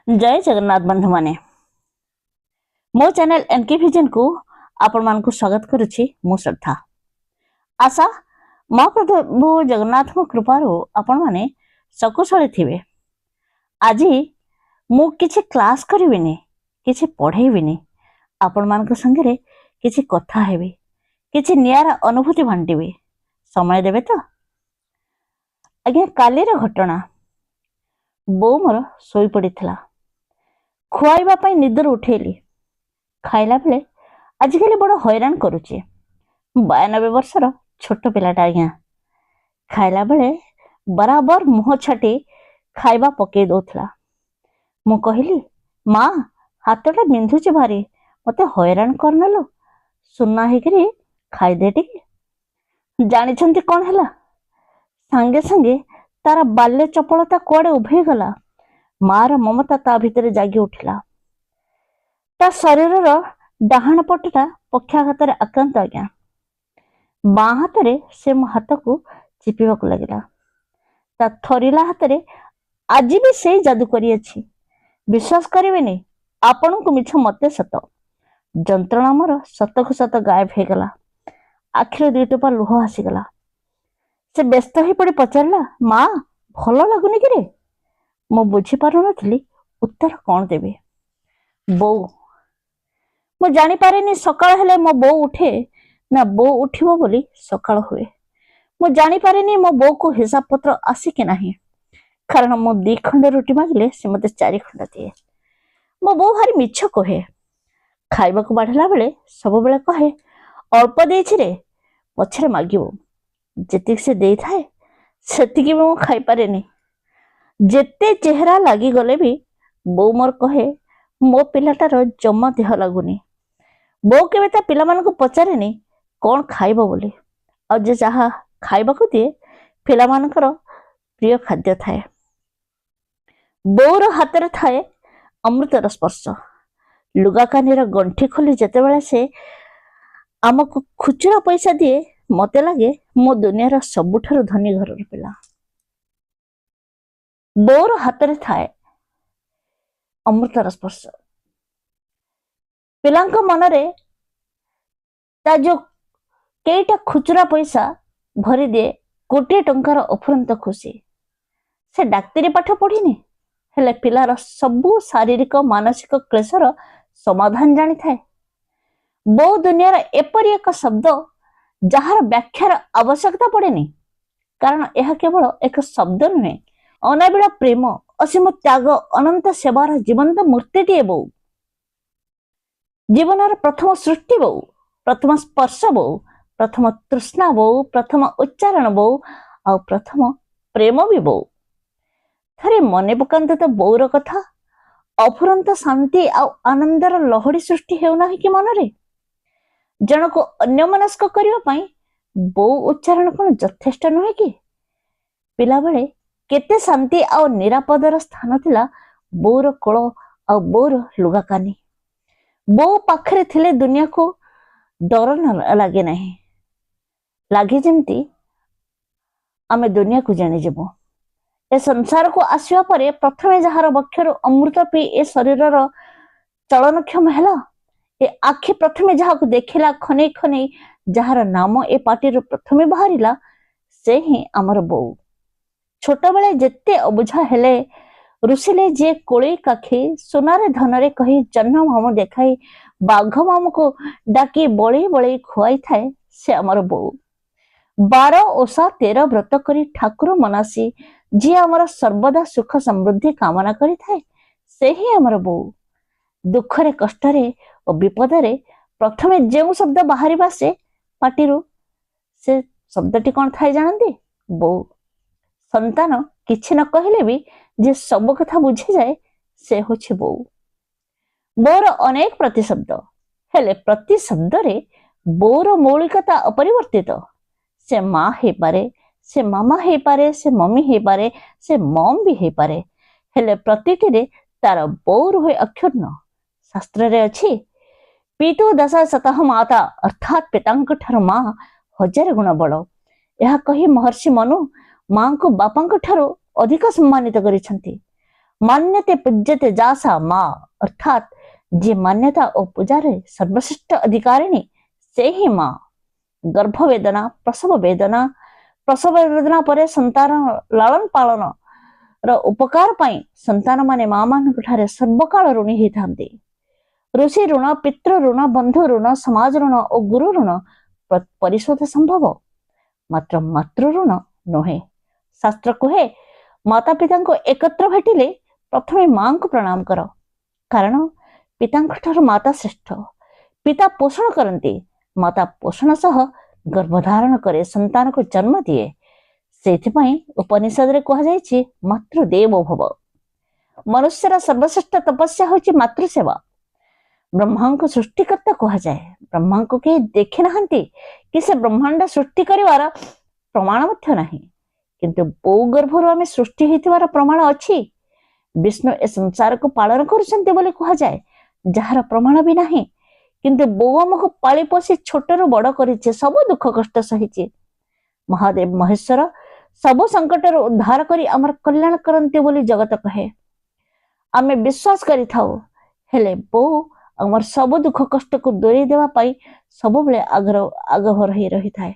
ଜୟ ଜଗନ୍ନାଥ ବନ୍ଧୁମାନେ, ମୋ channel NK ଭିଜନକୁ ଆପଣମାନଙ୍କୁ ସ୍ୱାଗତ କରୁଛି ମୁଁ ଶ୍ରଦ୍ଧା। ଆଶା ମହାପ୍ରଭୁ ଜଗନ୍ନାଥଙ୍କ କୃପାରୁ ଆପଣମାନେ ସକୁଶଳେ ଥିବେ। ଆଜି ମୁଁ କିଛି କ୍ଲାସ୍ କରିବିନି, କିଛି ପଢ଼େଇବିନି, ଆପଣମାନଙ୍କ ସାଙ୍ଗରେ କିଛି କଥା ହେବି, କିଛି ନିଆରା ଅନୁଭୂତି ବାଣ୍ଟିବି। ସମୟ ଦେବେ ତ ଆଜ୍ଞା? କାଲିର ଘଟଣା। ବୋଉ ମୋର ଶୋଇପଡ଼ିଥିଲା। ଖୁଆଇବା ପାଇଁ ନିଦରୁ ଉଠେଇଲି। ଖାଇଲା ବେଳେ ଆଜିକାଲି ବଡ଼ ହଇରାଣ କରୁଛି। 92 ବର୍ଷର ଛୋଟ ପିଲାଟା ଆଜ୍ଞା। ଖାଇଲା ବେଳେ ବରାବର ମୁହଁ ଛାଟି ଖାଇବା ପକେଇ ଦଉଥିଲା। ମୁଁ କହିଲି, ମା, ହାତଟା ବିନ୍ଧୁଛି ଭାରି, ମତେ ହଇରାଣ କରନାଲୋ, ସୁନା ହେଇକିରି ଖାଇଦେ ଟିକେ। ଜାଣିଛନ୍ତି କଣ ହେଲା? ସାଙ୍ଗେ ସାଙ୍ଗେ ତାର ବାଲ୍ୟ ଚପଳତା କୁଆଡେ ଉଭେଇଗଲା। ମାର ମମତା ତା ଭିତରେ ଜାଗି ଉଠିଲା। ତା ଶରୀରର ଡାହାଣ ପଟଟା ପକ୍ଷାଘାତରେ ଆକ୍ରାନ୍ତ ଆଜ୍ଞା। ବାଁ ହାତରେ ସେ ମୋ ହାତକୁ ଚିପିବାକୁ ଲାଗିଲା। ତା ଥରିଲା ହାତରେ ଆଜି ବି ସେଇ ଯାଦୁ କରିଅଛି। ବିଶ୍ୱାସ କରିବେନି, ଆପଣଙ୍କୁ ମିଛ ମତେ ସତ, ଯନ୍ତ୍ରଣା ମୋର ସତକୁ ସତ ଗାୟବ ହେଇଗଲା। ଆଖିରୁ ଦୁଇ ଟୋପା ଲୁହ ଆସିଗଲା। ସେ ବ୍ୟସ୍ତ ହେଇ ପଡି ପଚାରିଲା, ମା, ଭଲ ଲାଗୁନି କିରେ? ମୁଁ ବୁଝିପାରୁନଥିଲି ଉତ୍ତର କଣ ଦେବି। ବୋଉ, ମୁଁ ଜାଣିପାରେନି ସକାଳ ହେଲେ ମୋ ବୋଉ ଉଠେ ନା ବୋଉ ଉଠିବ ବୋଲି ସକାଳ ହୁଏ। ମୁଁ ଜାଣିପାରେନି ମୋ ବୋଉକୁ ହିସାବ ପତ୍ର ଆସେ କି ନାହିଁ, କାରଣ ମୁଁ 2 ଖଣ୍ଡ ରୁଟି ମାଗିଲେ ସେ ମତେ 4 ଖଣ୍ଡ ଦିଏ। ମୋ ବୋଉ ଭାରି ମିଛ କହେ। ଖାଇବାକୁ ବାଢ଼ିଲା ବେଳେ ସବୁବେଳେ କହେ, ଅଳ୍ପ ଦେଇଛି ରେ, ପଛରେ ମାଗିବୁ। ଯେତିକି ସେ ଦେଇଥାଏ ସେତିକି ବି ମୁଁ ଖାଇପାରେନି। ଯେତେ ଚେହେରା ଲାଗିଗଲେ ବି ବୋଉ ମୋର କହେ, ମୋ ପିଲାଟାର ଜମା ଦେହ ଲାଗୁନି। ବୋଉ କେବେ ତା ପିଲାମାନଙ୍କୁ ପଚାରେନି କଣ ଖାଇବ ବୋଲି। ଆଉ ଯେ ଯାହା ଖାଇବାକୁ ଦିଏ ପିଲାମାନଙ୍କର ପ୍ରିୟ ଖାଦ୍ୟ ଥାଏ। ବୋଉର ହାତରେ ଥାଏ ଅମୃତର ସ୍ପର୍ଶ। ଲୁଗାକାନିର ଗଣ୍ଠି ଖୋଲି ଯେତେବେଳେ ସେ ଆମକୁ ଖୁଚୁରା ପଇସା ଦିଏ, ମତେ ଲାଗେ ମୁଁ ଦୁନିଆର ସବୁଠାରୁ ଧନୀ ଘରର ପିଲା। ବୋଉର ହାତରେ ଥାଏ ଅମୃତର ସ୍ପର୍ଶ। ପିଲାଙ୍କ ମନରେ ତା ଯୋଉ କେଇଟା ଖୁଚୁରା ପଇସା ଭରିଦିଏ କୋଟିଏ ଟଙ୍କାର ଅଫୁରନ୍ତ ଖୁସି। ସେ ଡାକ୍ତରୀ ପାଠ ପଢିନି, ହେଲେ ପିଲାର ସବୁ ଶାରୀରିକ ମାନସିକ କ୍ଲେଶର ସମାଧାନ ଜାଣିଥାଏ। ବୋଉ ଦୁନିଆର ଏପରି ଏକ ଶବ୍ଦ ଯାହାର ବ୍ୟାଖ୍ୟାର ଆବଶ୍ୟକତା ପଡେନି, କାରଣ ଏହା କେବଳ ଏକ ଶବ୍ଦ ନୁହେଁ, ଅନାବିଳ ପ୍ରେମ, ଅସୀମ ତ୍ୟାଗ, ଅନନ୍ତ ସେବାର ଜୀବନ୍ତ ମୂର୍ତ୍ତିଟିଏ ବୋଉ। ଜୀବନର ପ୍ରଥମ ସୃଷ୍ଟି ବୋଉ, ପ୍ରଥମ ସ୍ପର୍ଶ ବୋଉ, ପ୍ରଥମ ତୃଷ୍ଣା ବୋଉ, ପ୍ରଥମ ଉଚ୍ଚାରଣ ବୋଉ, ଆଉ ପ୍ରଥମ ପ୍ରେମ ବି ବୋଉ। ଥରେ ମନେ ପକାନ୍ତୁ ତ ବୋଉର କଥା। ଅଫୁରନ୍ତ ଶାନ୍ତି ଆଉ ଆନନ୍ଦର ଲହଡ଼ି ସୃଷ୍ଟି ହେଉନାହିଁ କି ମନରେ? ଜଣକୁ ଅନ୍ୟମନସ୍କ କରିବା ପାଇଁ ବୋଉ ଉଚ୍ଚାରଣ କଣ ଯଥେଷ୍ଟ ନୁହେଁ କି? ପିଲାବେଳେ କେତେ ଶାନ୍ତି ଆଉ ନିରାପଦର ସ୍ଥାନ ଥିଲା ବୋଉର କୋଳ ଆଉ ବୋଉର ଲୁଗାକାନି। ବୋଉ ପାଖରେ ଥିଲେ ଦୁନିଆକୁ ଡର ଲାଗେ ନାହିଁ, ଲାଗେ ଯେମିତି ଆମେ ଦୁନିଆକୁ ଜାଣିଯିବୁ। ଏ ସଂସାରକୁ ଆସିବା ପରେ ପ୍ରଥମେ ଯାହାର ବକ୍ଷରୁ ଅମୃତ ପିଇ ଏ ଶରୀରର ଚଳନକ୍ଷମ ହେଲା, ଏ ଆଖି ପ୍ରଥମେ ଯାହାକୁ ଦେଖିଲା ଖନେଇ ଖନେଇ, ଯାହାର ନାମ ଏ ପାଟିରୁ ପ୍ରଥମେ ବାହାରିଲା, ସେ ହିଁ ଆମର ବୋଉ। ଛୋଟବେଳେ ଯେତେ ଅବୁଝା ହେଲେ, ରୁଷିଲେ ଯିଏ କୋଳେଇ କାଖେଇ ସୁନାରେ ଧନରେ କହି ଜହ୍ନ ମାମୁ ଦେଖାଇ ବାଘ ମାମୁକୁ ଡାକି ବଳେଇ ବଳେଇ ଖୁଆଇଥାଏ, ସେ ଆମର ବୋଉ। 12 ଓଷା 13 ବ୍ରତ କରି ଠାକୁର ମନାସି ଯିଏ ଆମର ସର୍ବଦା ସୁଖ ସମୃଦ୍ଧି କାମନା କରିଥାଏ, ସେ ହିଁ ଆମର ବୋଉ। ଦୁଃଖରେ କଷ୍ଟରେ ଓ ବିପଦରେ ପ୍ରଥମେ ଯେଉଁ ଶବ୍ଦ ବାହାରିବା ସେ ପାଟିରୁ, ସେ ଶବ୍ଦଟି କଣ ଥାଏ ଜାଣନ୍ତି? ବୋଉ। ସନ୍ତାନ କିଛି ନ କହିଲେ ବି ଯେ ସବୁ କଥା ବୁଝିଯାଏ, ସେ ହଉଛି ବୋଉ। ବୋଉର ଅନେକ ପ୍ରତିଶବ୍ଦ, ହେଲେ ପ୍ରତି ଶବ୍ଦରେ ବୋଉର ମୌଳିକତା ଅପରିବର୍ତ୍ତିତ। ସେ ମା ହେଇପାରେ, ସେ ମାମା ହେଇପାରେ, ସେ ମମି ହେଇପାରେ, ସେ ମମ୍ ବି ହେଇପାରେ, ହେଲେ ପ୍ରତିଟିରେ ତାର ବୋଉ ରୁହେ ଅକ୍ଷୁଣ୍ଣ। ଶାସ୍ତ୍ରରେ ଅଛି, ପିତୁ ଦଶ ଶତଃ ମାତା, ଅର୍ଥାତ୍ ପିତାଙ୍କ ଠାରୁ ମା 1000 ଗୁଣ ବଡ଼। ଏହା କହି ମହର୍ଷି ମନୁ ମାଙ୍କୁ ବାପାଙ୍କ ଠାରୁ ଅଧିକ ସମ୍ମାନିତ କରିଛନ୍ତି। ମାନ୍ୟତେ ପୂଜ୍ୟତେ ଯାସା ମା, ଅର୍ଥାତ୍ ଯିଏ ମାନ୍ୟତା ଓ ପୂଜାରେ ସର୍ବଶ୍ରେଷ୍ଠ ଅଧିକାରିଣୀ ସେ ହିଁ ମା। ଗର୍ଭ ବେଦନା, ପ୍ରସବ ବେଦନା, ପ୍ରସବ ବେଦନା ପରେ ସନ୍ତାନ ଲାଳନ ପାଳନ ର ଉପକାର ପାଇଁ ସନ୍ତାନ ମାନେ ମା ମାନଙ୍କ ଠାରେ ସର୍ବକାଳ ଋଣୀ ହେଇଥାନ୍ତି। ଋଷି ଋଣ, ପିତୃ ଋଣ, ବନ୍ଧୁ ଋଣ, ସମାଜ ଋଣ ଓ ଗୁରୁ ଋଣ ପରିଶୋଧ ସମ୍ଭବ, ମାତ୍ର ମାତୃ ଋଣ ନୁହେଁ। ଶାସ୍ତ୍ର କୁହେ, ମାତା ପିତାଙ୍କୁ ଏକତ୍ର ଭେଟିଲେ ପ୍ରଥମେ ମାଙ୍କୁ ପ୍ରଣାମ କର, କାରଣ ପିତାଙ୍କ ଠାରୁ ମାତା ଶ୍ରେଷ୍ଠ। ପିତା ପୋଷଣ କରନ୍ତି, ମାତା ପୋଷଣ ସହ ଗର୍ଭଧାରଣ କରେ, ସନ୍ତାନକୁ ଜନ୍ମ ଦିଏ। ସେଇଥିପାଇଁ ଉପନିଷଦରେ କୁହାଯାଇଛି ମାତୃଦେବୋ ଭବ। ମନୁଷ୍ୟର ସର୍ବଶ୍ରେଷ୍ଠ ତପସ୍ୟା ହେଉଛି ମାତୃସେବା। ବ୍ରହ୍ମାଙ୍କୁ ସୃଷ୍ଟିକର୍ତ୍ତା କୁହାଯାଏ। ବ୍ରହ୍ମାଙ୍କୁ କେହି ଦେଖି ନାହାନ୍ତି କି ସେ ବ୍ରହ୍ମାଣ୍ଡ ସୃଷ୍ଟି କରିବାର ପ୍ରମାଣ ମଧ୍ୟ ନାହିଁ, କିନ୍ତୁ ବୋଉ ଗର୍ଭରୁ ଆମେ ସୃଷ୍ଟି ହେଇଥିବାର ପ୍ରମାଣ ଅଛି। ବିଷ୍ଣୁ ଏ ସଂସାରକୁ ପାଳନ କରୁଛନ୍ତି ବୋଲି କୁହାଯାଏ, ଯାହାର ପ୍ରମାଣ ବି ନାହିଁ, କିନ୍ତୁ ବୋଉ ଆମକୁ ପାଳି ପୋଷି ଛୋଟରୁ ବଡ କରିଛି, ସବୁ ଦୁଃଖ କଷ୍ଟ ସହିଛି। ମହାଦେବ ମହେଶ୍ୱର ସବୁ ସଙ୍କଟରୁ ଉଦ୍ଧାର କରି ଆମର କଲ୍ୟାଣ କରନ୍ତି ବୋଲି ଜଗତ କହେ, ଆମେ ବିଶ୍ୱାସ କରିଥାଉ। ହେଲେ ବୋଉ ଆମର ସବୁ ଦୁଃଖ କଷ୍ଟକୁ ଦୂରେଇ ଦେବା ପାଇଁ ସବୁବେଳେ ଆଗଭର ହେଇ ରହିଥାଏ।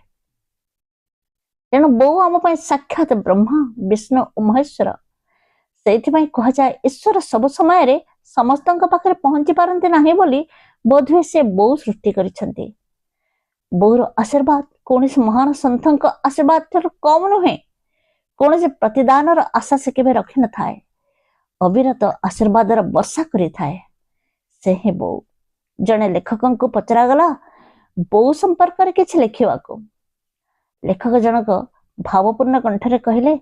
ତେଣୁ ବୋଉ ଆମ ପାଇଁ ସାକ୍ଷାତ ବ୍ରହ୍ମା, ବିଷ୍ଣୁ ଓ ମହେଶ୍ୱର। ସେଇଥିପାଇଁ କୁହାଯାଏ ଈଶ୍ୱର ସବୁ ସମୟରେ ସମସ୍ତଙ୍କ ପାଖରେ ପହଞ୍ଚି ପାରନ୍ତି ନାହିଁ ବୋଲି ବୋଧହୁଏ ସେ ବୋଉ ସୃଷ୍ଟି କରିଛନ୍ତି। ବୋଉର ଆଶୀର୍ବାଦ କୌଣସି ମହାନ ସନ୍ଥଙ୍କ ଆଶୀର୍ବାଦ ଠାରୁ କମ ନୁହେଁ। କୌଣସି ପ୍ରତିଦାନର ଆଶା ସେ କେବେ ରଖିନଥାଏ, ଅବିରତ ଆଶୀର୍ବାଦର ବର୍ଷା କରିଥାଏ। ସେ ହିଁ ବୋଉ। ଜଣେ ଲେଖକଙ୍କୁ ପଚରାଗଲା ବୋଉ ସମ୍ପର୍କରେ କିଛି ଲେଖିବାକୁ। ଲେଖକ ଜଣକ ଭାବପୂର୍ଣ୍ଣ କଣ୍ଠରେ କହିଲେ,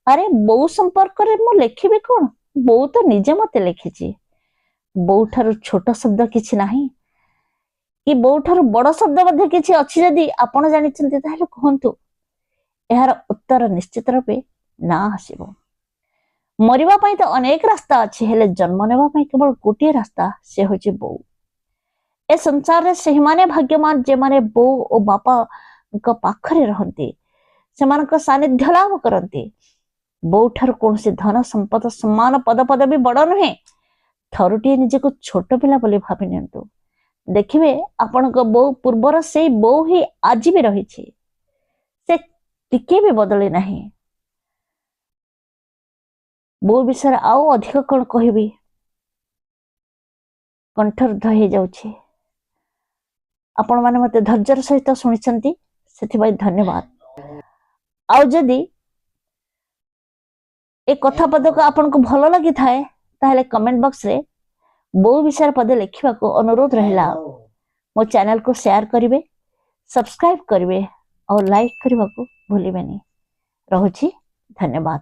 ଆରେ ବୋଉ ସମ୍ପର୍କରେ ମୁଁ ଲେଖିବି କଣ? ବୋଉ ତ ନିଜେ ମତେ ଲେଖିଛି। ବୋଉ ଠାରୁ ଛୋଟ ଶବ୍ଦ କିଛି ନାହିଁ କି ବୋଉ ଠାରୁ ବଡ ଶବ୍ଦ ମଧ୍ୟ କିଛି ଅଛି ଯଦି ଆପଣ ଜାଣିଛନ୍ତି ତାହେଲେ କୁହନ୍ତୁ। ଏହାର ଉତ୍ତର ନିଶ୍ଚିତ ରୂପେ ନା ଆସିବ। ମରିବା ପାଇଁ ତ ଅନେକ ରାସ୍ତା ଅଛି, ହେଲେ ଜନ୍ମ ନେବା ପାଇଁ କେବଳ ଗୋଟିଏ ରାସ୍ତା, ସେ ହେଉଛି ବୋଉ। ଏ ସଂସାରରେ ସେହିମାନେ ଭାଗ୍ୟବାନ ଯେଉଁମାନେ ବୋଉ ଓ ବାପାଙ୍କ ପାଖରେ ରହନ୍ତି, ସେମାନଙ୍କ ସାନ୍ନିଧ୍ୟ ଲାଭ କରନ୍ତି। ବୋଉ ଠାରୁ କୌଣସି ଧନ ସମ୍ପଦ, ସମ୍ମାନ, ପଦ ପଦବୀ ବଡ ନୁହେଁ। ଥରୁଟିଏ ନିଜକୁ ଛୋଟ ପିଲା ବୋଲି ଭାବି ନିଅନ୍ତୁ, ଦେଖିବେ ଆପଣଙ୍କ ବୋଉ ପୂର୍ବର ସେଇ ବୋଉ ହିଁ ଆଜି ବି ରହିଛି, ସେ ଟିକେ ବି ବଦଳି ନାହିଁ। ବୋଉ ବିଷୟରେ ଆଉ ଅଧିକ କଣ କହିବି, କଣ୍ଠରୁଦ୍ଧ ହେଇଯାଉଛି। ଆପଣମାନେ ମତେ ଧୈର୍ଯ୍ୟର ସହିତ ଶୁଣିଛନ୍ତି, ସେଥିପାଇଁ ଧନ୍ୟବାଦ। ଆଉ ଯଦି ଏ କଥା ପଦକ ଆପଣଙ୍କୁ ଭଲ ଲାଗିଥାଏ ତାହେଲେ କମେଣ୍ଟ ବକ୍ସରେ ବୋଉ ବିଷୟରେ ପଦେ ଲେଖିବାକୁ ଅନୁରୋଧ ରହିଲା। ମୋ ଚ୍ୟାନେଲକୁ ସେୟାର କରିବେ, ସବସ୍କ୍ରାଇବ କରିବେ ଆଉ ଲାଇକ୍ କରିବାକୁ ଭୁଲିବେନି। ରହୁଛି, ଧନ୍ୟବାଦ।